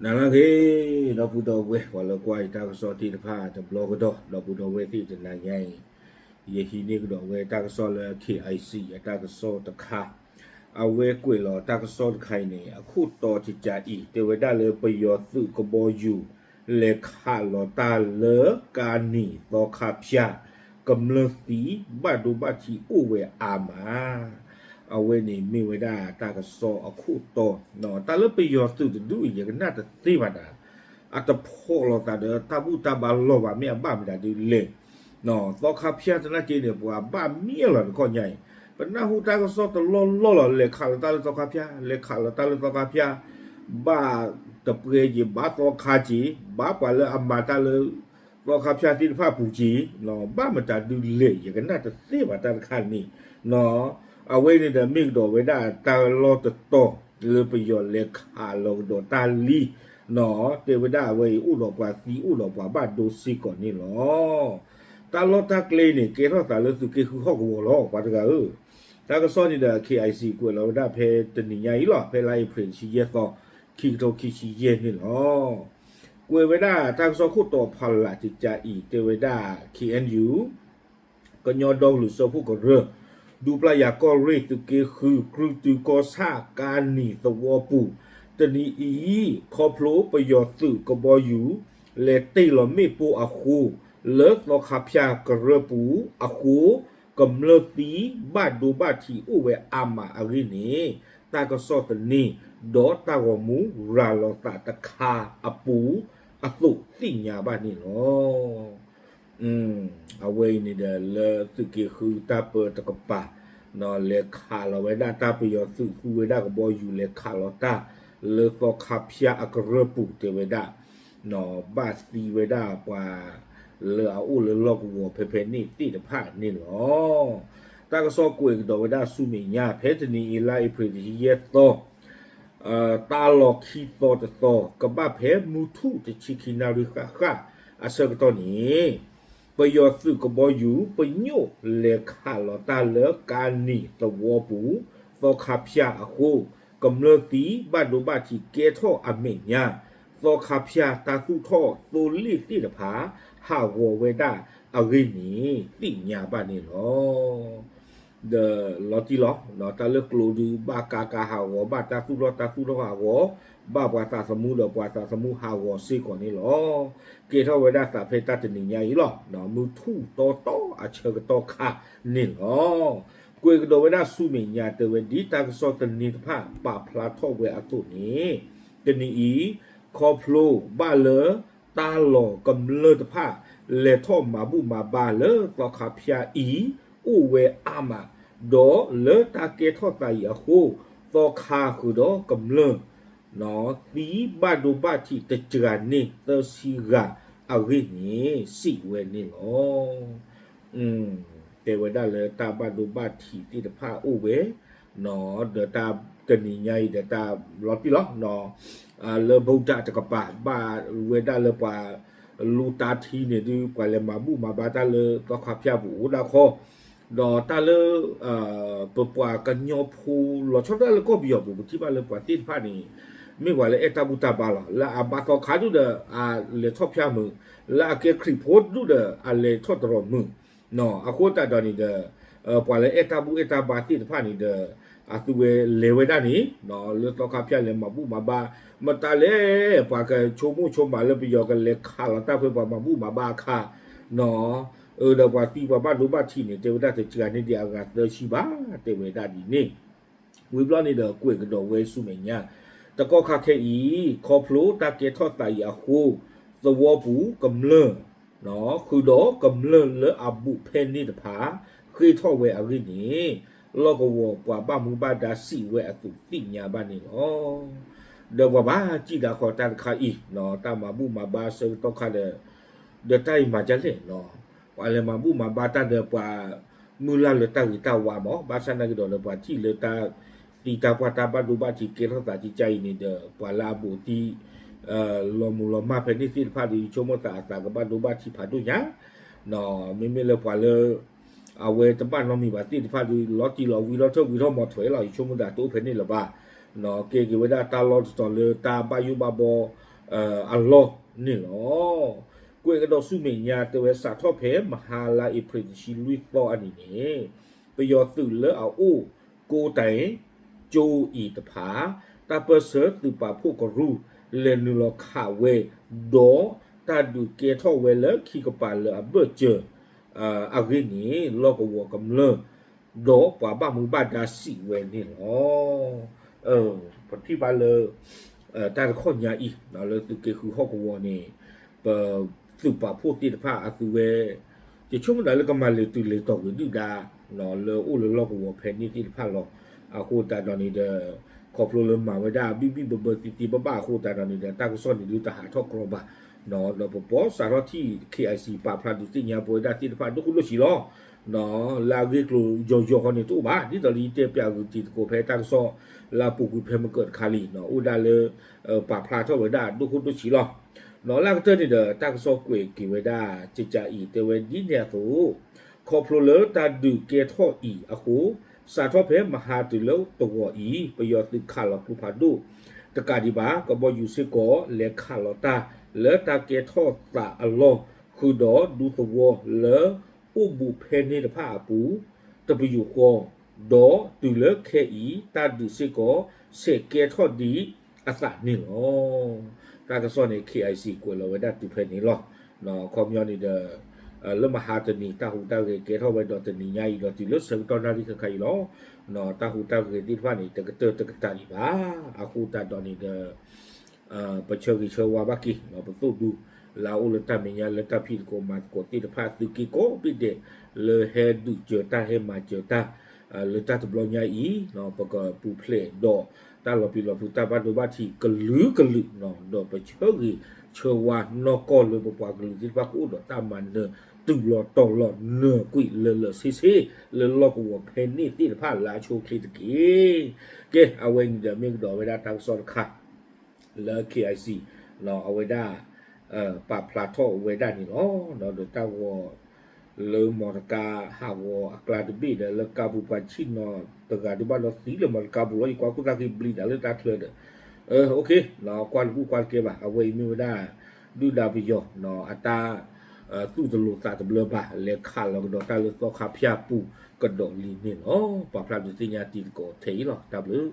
နၤလၢအဂ့ၤ, ဒီပုၢ်ဒီဝဲၢ် ပှၤလၢကွၢ်အံၤတၢ်ကစီၣ်သ့ၣ်တဖၣ်တဘျီကဒီး, ဒီပုၢ်ဒီဝဲၢ်သ့ၣ်တနၤညါအံၤ, ယဟံးန့ၢ်ကဒီးဝဲတၢ်ကစီၣ်လၢ K I C အတၢ်ကစီၣ်တခါ, အဝဲကွဲးလီၤတၢ်ကစီၣ်တခါအံၤန့ၣ် အခိၣ်တီတကးအံၤ တဲဝဲဒၣ်လၢပယီၤသုးကဘီယူၤ လဲၤခးလီၤတၢ်လၢကါနံၤသီခါဖၠၣ်, ကမျၢၢ်သံ ဘၣ်ဒိဘၣ်ထံးအိၣ်ဝဲအါမး အဝဲန့ၣ်မ့ၢ်ဝဲဒၣ်တၢ်ကစီၣ်အခိၣ်တီ, တၢ်လၢပယီၤသုးတဒူၣ်အံၤ ယကနၣ်တသ့ဘၣ်နၤ, အတဖိးလိာ်သးဒီးတၢ်ဘူၣ်တၢ်ဘါလီၢ်ဘၣ် မ့ၢ်အဘၣ်မတၤဒုလဲၣ်, သီခါဖၠၣ်သနာ်က့န့ၣ် ပှၤဘၣ်မံလီၤတခီညါအံၤ, ပနၢ်ဟူတၢ်ကစီၣ်တလီၢ်လီၢ်လီၤ လဲၤခးလီၤတၢ်လၢသီခါဖၠၣ်, လဲၤခးလီၤတၢ်လၢသီခါဖၠၣ်, ဘၣ်တပှဲၤက့ၤ ဘၣ်သီခါက့ၤ, ဘၣ်ပှၤလၢအမၤတၢ်လၢ သီခါဖၠၣ်သ့ၣ်တဖၣ်အပူၤက့ၤ, ဘၣ်မတၤဒုလဲၣ် ယကနၣ်တသ့ဘၣ်တၢ်တခါန့ၣ်, အဝဲန့ၣ်ဒီးမ့ၢ်ကဒီးဝဲဒၣ်တၢ်လီၢ်တတီၤလၢပယီၤလဲၤခးလီၤကဒီးတၢ်လံ, တဲဝဲဒၣ်အဝဲအံၤအိၣ်ဒီးပှၤသံအိၣ်ဒီးပှၤဘၣ်ဒိစ့ၢ်ကီးန့ၣ်လီၤ. တၢ်လီၢ်တၢ်ကျဲအံၤန့ၣ် ကဲထီၣ်သးလၢသုးက့ဃုဟီၣ်ကဝီၤလီၤ ပှၤတဂၤဧၢ, တၢ်ကစီၣ်န့ၣ်ဒီး K I C ကွဲးလီၤဝဲဒၣ်ဖဲတနံၤညါအံၤလီၤ, ဖဲလါအ့ဖြ့ၣ်တဆံယဲၢ်သီ, ခံကထိခံဆံယဲၢ်န့ၣ်လီၤ. ကွဲးဝဲဒၣ်တၢ်ကစီၣ်ခိၣ်တီဖးလၢ်တကးအံၤ တဲဝဲဒၣ် K N U ကညီဒီကလုာ်စၢဖှိၣ်ကရၢ, ဒူပျၢ်ယၤကီၢ်ရ့ၣ်သုးက့ဃု ကြုၢ်တုကီၢ်ဆၣ်ကါနံၤသဝီပူၤ, တနံၤအံၤ ခီဖျိပယီၤသုးကဘီယူၤ လဲၤတ့ၢ်လီၤမ့ၣ်ပိၢ်အဃိ, လၢသီခါဖၠၣ်ကရၢပူၤအဃိ, ကမျၢၢ်သံ ဘၣ်ဒိဘၣ်ထံးအိၣ်ဝဲအါမးအဂ့ၢ်န့ၣ်, တၢ်ကစီၣ်သန့ ဒီးတၢ်ဂီၤမူရၤလီၤသးတခါအပူၤအသိးသ့ၣ်ညါဘၣ်န့ၣ်လီၤ. အဝဲအံၤန့ၣ်ဒီး လၢသုးက့ဃုတၢ်ပၢတကပၤ, လဲၤခးလီၤဝဲဒၣ်တၢ်ပယီၤသုးသူဝဲဒၣ်ကဘီယူၤ လဲၤခးလီၤတၢ်လၢသီခါဖၠၣ်အကရၢပူၤ တဲဝဲဒၣ်, ဘၣ်သံဝဲဒၣ်ပှၤလၢအအိၣ်လၢလီၢ်ကဝီၤဖဲဖဲန့ၣ်သ့ၣ်တဖၣ်န့ၣ်လီၤ. တၢ်ကစီၣ်ကွဲးကဒီးဝဲဒၣ်ဆူမဲာ်ညါ ဖဲတနံၤအံၤ လါအ့ဖြ့ၣ်တဆံယဲၢ်သီ တၢ်လီၢ်ခံသီတသီ ကဘၣ်ဖဲမုၢ်ထူၣ်တဆံခံနၣ်ရံၣ်ဃၣ်ဃၣ်အဆၢကတီၢ်န့ၣ်, ပယီၤသုးကဘီယူၤ ပညိၣ်လဲၤခးလီၤတၢ်လၢကါနံၤသဝီပူၤ သီခါဖၠၣ်အဃိ, ကမျၢၢ်သံ ဘၣ်ဒိဘၣ်ထံးကဲထီၣ်အမဲာ်ညါ, သီခါဖၠၣ်တၢ်သူၣ်ထီၣ်သိလ့ၣ်သ့ၣ်တဖၣ် ဟးဂီၤဝဲဒၣ်အဂ့ၢ်န့ၣ် သ့ၣ်ညါဘၣ်န့ၣ်လီၤ. ဒီးလီၤတံၢ်လီၤ, တၢ်လၢကျိဒုး ဘၣ်ကါကါဟးဂီၤ, ဘၣ်တၢ်သူၣ်ထီၣ်တၢ်သူၣ်ထီၣ်ဟးဂီၤ, ဘၣ်ပှၤသးသမူဒီးပှၤသးသမူဟးဂီၤစ့ၢ်ကီးန့ၣ်လီၤ. ကဲထီၣ်ဝဲဒၣ်သးဖဲတၢ်တနံၤညါအံၤလီၤ. မုၢ်ထူၣ်တီတီအဆၢကတီၢ်ခါန့ၣ်လီၤ. ကွဲးကဒီးဝဲဒၣ်ဆူမဲာ်ညါ တဲဝဲဒ်တၢ်ကစီၣ်သန့တဖၣ်ပာ်ဖျါထီၣ်ဝဲအသိးန့ၣ်, တနံၤအံၤ ခီဖျိဘၣ်လၢ တၢ်လီၢ်ကမျၢၢ်တဖၣ် လဲၤထီၣ်မၤဘူၣ်မၤဘါလၢသီခါဖၠၣ်အံၤ အိၣ်ဝဲအါမး, ဒီးလၢတၢ်ကဲထီၣ်သးအံၤအဃိ, သီခါဃုာ်ဒီးကမျၢၢ် သံဘၣ်ဒိဘၣ်ထံးတစှၤန့ၢ်သၢဆံဂၤအဂ့ၢ်န့ၣ် စံးဝဲန့ၣ်လီၤ. တဲဝဲဒၣ်လၢတၢ်ဘၣ်ဒိဘၣ်ထံးသ့ၣ်တဖၣ်အိၣ်ဝဲ, ဒီးတၢ်တနံၤညါအံၤဒီးတၢ်လီၤတံၢ်လီၤ, လၢဘိးဒၣ်တကပၤ ဘၣ်ဝဲဒၣ်လၢပှၤလူတၢ်ထံန့ၣ်ဒုး ပှၤလဲၤမၤဘူၣ်မၤဘါတၢ်လၢသီခါဖၠၣ်ပူၤအိၣ်ဒၣ်ခီ, ဒီးတၢ်လၢ ပပှၤကညီဖိလီၤဆီဒၣ်တၢ်လၢကီၢ်ပယီၤပူၤ ပထံၣ်ဘၣ်လၢပှၤသ့ၣ်တဖၣ်န့ၣ် မ့ၢ်ပှၤလၢအဲၣ်တၢ်ဘူၣ်တၢ်ဘါလီၤ. လၢအဘါသီခါဒုးဒီး အလဲၤထီၣ်ဖၠၣ်မုာ်, လၢအကဲခရံာ်ဖိဒုးဒီး အလဲၤထီၣ်တရီၤမုာ်, အဃိသတးဒီးန့ၣ်ဒီး ပှၤလၢအဲၣ်တၢ်ဘူၣ်အဲၣ်တၢ်ဘါသ့ၣ်တဖၣ်န့ၣ်ဒီး အသုဝဲလဲၤဝဲဒၣ်န့ၣ် လၢသီခါဖၠၣ်လဲၤမၤဘူၣ်မၤဘါ, မတၤလဲၣ် ပှၤကဆိကမိၣ်ဆိကမးလၢပယီၤကလဲၤခးလီၤတၢ်ဖဲပှၤမၤဘူၣ်မၤဘါအခါ အၢ ဒီးပှၤသံပှၤဘၣ်ဒိဘၣ်ထံးန့ၣ် တဲဝဲဒၣ်တစှၤန့ၢ်ဒံးအဂၤသၢဆံဘၣ် တဲဝဲဒၣ်ဒ်န့ၣ်, ဝံၤဘျီန့ၣ်ဒီးကွဲးကဒီးဝဲဆူမဲာ်ညါ, တကီၢ်ခါခဲအံၤ ခီဖျိတၢ်ကဲထီၣ်သးအံၤအဃိ, သဝီပူၤကမျၢၢ် ဃုာ်ဒီးကမျၢၢ်လၢအဘူးဖဲန့ၣ်တဖၣ် ဃ့ထီၣ်ဝဲအဂ့ၢ်န့ၣ်, လီၢ်ကဝီၤပှၤဘၣ်မူဘၣ်ဒါစံးဝဲအသိးသ့ၣ်ညါဘၣ်န့ၣ်လီၤ. ဒီးပှၤဘၣ်စံးဒၣ်ဃီတၢ်တခါအံၤ တၢ်မၤဘူၣ်မၤဘါဆၢကတီၢ်ခါဒီး ဒီးတၢ်အံၤမၤဒ်လဲၣ်နီၤ, ပှၤလဲၤမၤဘူၣ်မၤဘါတၢ်ဒီးပှၤမုၢ်လၢ်လၢတၢ်ဂ့ၤတၢ်ဝါမး, ဘၣ်ဆၣ်နာ်က့ၤဒီးလၢပှၤထံၣ်လၢတၢ်သံတၢ်ပှၢ်တၢ်ဘၣ်ဒိဘၣ်ထံးကဲထီၣ်သးကကါအံၤန့ၣ်ဒီး ပှၤလၢအဘူးအတံၢ် လီၤမုၢ်လီၤမၢ်ဖဲန့ၣ်သ့ၣ်တဖၣ်ဒီး ယဆိကမိၣ်သးအသးကဘၣ်ဒိဘၣ်ထံးဖးဒိၣ်ညါ, မ့မ့ၢ်လၢပှၤလၢ အဝဲတဘၣ်နီတမံၤဘၣ်သ့ၣ်တဖၣ်ဒီး လီၤတံၢ်လီၤဝံၤထီၣ်ထၢၣ်ဝံၤထီၣ်မီၤထွဲလီၤ ယဆိကမိၣ်သးတအိၣ်ဖဲန့ၣ်လၢၤဘၣ်, ကဲက့ၤဝဲဒၣ်တၢ်လီၢ်တတီၤလၢတၢ်ဘၣ်ယိၣ်ဘၣ်ဘီ အလီၢ်န့ၣ်လီၤ. ကွဲးကဒီးဆူမဲာ်ညါတဲဝဲ စးထီၣ်ဖဲမဟါလါအ့ဖြ့ၣ်တဆံလွံၢ်သီအနံၤန့ၣ် ပယီၤသုးလၢအအိၣ်ကိးတၢ်ကၠိအံၤတဖၣ် တၢ်ပၢၢ်ဆၢသုးပာ်ဖှိၣ်ကရူၢ် လဲၤနုာ်လီၤခးဝဲ ဒီးတၢ်ဒုးကဲထီၣ်ဝဲလၢခံကပၤလၢအဘၢၣ်စၢၤ အဂ့ၢ်န့ၣ် လီၢ်ကဝီၤကမျၢၢ် ဒီးပှၤဘၣ်မူဘၣ်ဒါစံးဝဲန့ၣ်လီၤ. ပထံၣ်ဘၣ်လၢ တၢ်တခီညါအံၤ လၢသုးက့ဃုဟီၣ်ကဝီၤန့ၣ် ပသုးပာ်ဖှိၣ်သ့ၣ်တဖၣ်အသုဝဲ ယဆိကမိၣ်ဒၣ်လၢကမၤလဲၤတုၤလဲၤတီၤကွံာ်ဒုၣ်ဒါ လၢအိၣ်လၢလီၢ်ကဝီၤဖဲန့ၣ်သ့ၣ်တဖၣ်လီၤ. အဃိသတးဒီးန့ၣ်ဒီး ခီဖျိလၢမၤဝဲဒၣ်ဘံၣ်ဘံၣ်ဘၢဘၢသ့သ့ဘၣ်ဘၣ်အဃိသတးဒီးန့ၣ်ဒီး တၢ်ကစီၣ်န့ၣ်ဒုးတဟးထီၣ်ကြီဘၣ် ဒီးပပှၤစးထီၣ်ထံၣ် K I C ပာ်ဖျါဒုးသ့ၣ်ညါပဝဲဒၣ်သ့ၣ်တဖၣ်ဒိၣ်ခိၣ်ဒိၣ်ဆံးလီၤ. လၢအဂ့ၢ်ကျိၤယီၤယီၤဃီန့ၣ်တအိၣ်ဘၣ် ဒ်သိးလၢယတဲပၠးဂုာ်တံၤသကိးဖဲတၢ်ကစီၣ်လၢအပူၤကွံာ်ဖဲမကၢၢ်တခါလံ အိၣ်ဒၣ်လၢ ပာ်ဖျါထီၣ်ဝဲဒၣ်ဒိၣ်ခိၣ်ဒိၣ်ဆံးလီၤ. လၢအကတၢၢ်န့ၣ်ဒီး တၢ်ကစီၣ်ကွဲးက့ၤဝဲဒၣ်ကကးအံၤ တဲဝဲဒ်န့ၣ်အသိး ခီဖျိလၢတၢ်ဒုးကဲထီၣ်အံၤအဃိ စးထီၣ်ဖဲမဟါတုၤလၢတဂီၤအံၤ ပယီၤသုးခးလီၤကျိဖးဒိၣ် တကးဒံးဘၣ် ကဘီယူၤစ့ၢ်ကီး လဲၤခးလီၤတၢ်လၢတၢ်ကဲထီၣ်သးအလီၢ် ဃုာ်ဒီးဒူသဝီလၢအိၣ်ဘူးဖဲန့ၣ်တဖၣ်အပူၤ တပယူာ်ဃီ ဒီးတုၤလၢခဲအံၤ တၢ်ဒုးစ့ၢ်ကီး ဆဲးကဲထီၣ်ဒံးအသးန့ၣ်လီၤ. တၢ်ကစီၣ်န့ၣ် K I C ကွဲးလီၤဝဲဒၣ်တုၤဖဲန့ၣ်လီၤ. ခီပညီန့ၣ်ဒီး လၢမဟါတနံၤ တၢ်ဟူးတၢ်ဂဲၤကဲထီၣ်ဝဲဒီးတနံၤညါအံၤဒီးတုၤလၢဆၢကတီၢ်နၣ်ရံၣ်ခဲခါအံၤလီၤ. တၢ်ဟူးတၢ်ဂဲၤသ့ၣ်တဖၣ်န့ၣ် တကတၢၢ်တကတၢၢ်ဒံးဘၣ်. အဃိသတးဒီးန့ၣ်ဒီး ပဆၢဂ့ၤဆၢဝါဘၣ်က့ၤ ပသိၣ်ဒူ လၢအအိၣ်လၢတၢ်မဲာ်ညါလၢတၢ်ဖံးသကိးမၤသကိးသ့ၣ်တဖၣ် သုးက့ကိးဘ့ၣ်ဒဲး လၢဟဲဒုးစၢၤတၢ်ဟဲမၤစၢၤတၢ် လၢတၢ်တဘျီညါအံၤ ပကပူၤဖျဲးဒီးတၢ်လီၤပျံၤလီၤဖုးတၢ်ဘၣ်ဒိဘၣ်ထံးကလုာ်ကလုာ် ဒီးပဆၢဂ့ၤဆၢဝါနီၢ်ကီၢ်လၢပပှၤကလုာ်သ့ၣ်တဖၣ်ကအိၣ်ဒီးတၢ်မၤနၢၤ တုၤလီၤတီၤလီၤနၢၤကွံာ်လၢာ်လၢာ်ဆ့ဆ့ လၢလီၢ်ကဝီၤဖဲန့ၣ်သ့ၣ်တဖၣ်လၢအဆိအချ့တက့ၢ်. ကဲ အဝဲန့ၣ်ဒီးမ့ၢ်ကဒီးဝဲဒၣ်တၢ်ကစီၣ်တခါ လၢ K I C အဝဲဒၣ် ပာ်ဖျါထီၣ်ဝဲဒၣ်န့ၣ်လီၤ. ဒီးတၢ်ဂီၤ လၢမီတကါဟးဂီၤအကျါတဘ့ၣ်ဒီး လၢကါပူၤပှၤဆံၣ်နီၤတဂၤဒုးဘၣ်ဒီးသံလၢမီတကါပူၤလီၤ. ယကွၢ်ခိၣ်သၣ်ဃံဘျံးဒၣ်လၢတၢ်ချၢဒီး ကွၢ်တဘူၣ်ကွၢ်တကဲဘၣ်. အဝဲအံၤမ့ၢ်ဝဲဒၣ် ဒုၣ်ဒါပယီၤ အတၢ် သူၣ်တလိၤသးတဘျၢဘၣ် လဲၤခးလီၤကဒီးတၢ်လၢသီခါဖၠၣ်ပူၤကဒီးလံန့ၣ်လီၤ. ပာ်ဖျါဒုးသ့ၣ်ညါတံၤသကိးထဲအံၤလီၤ. တၢ်ဘျုး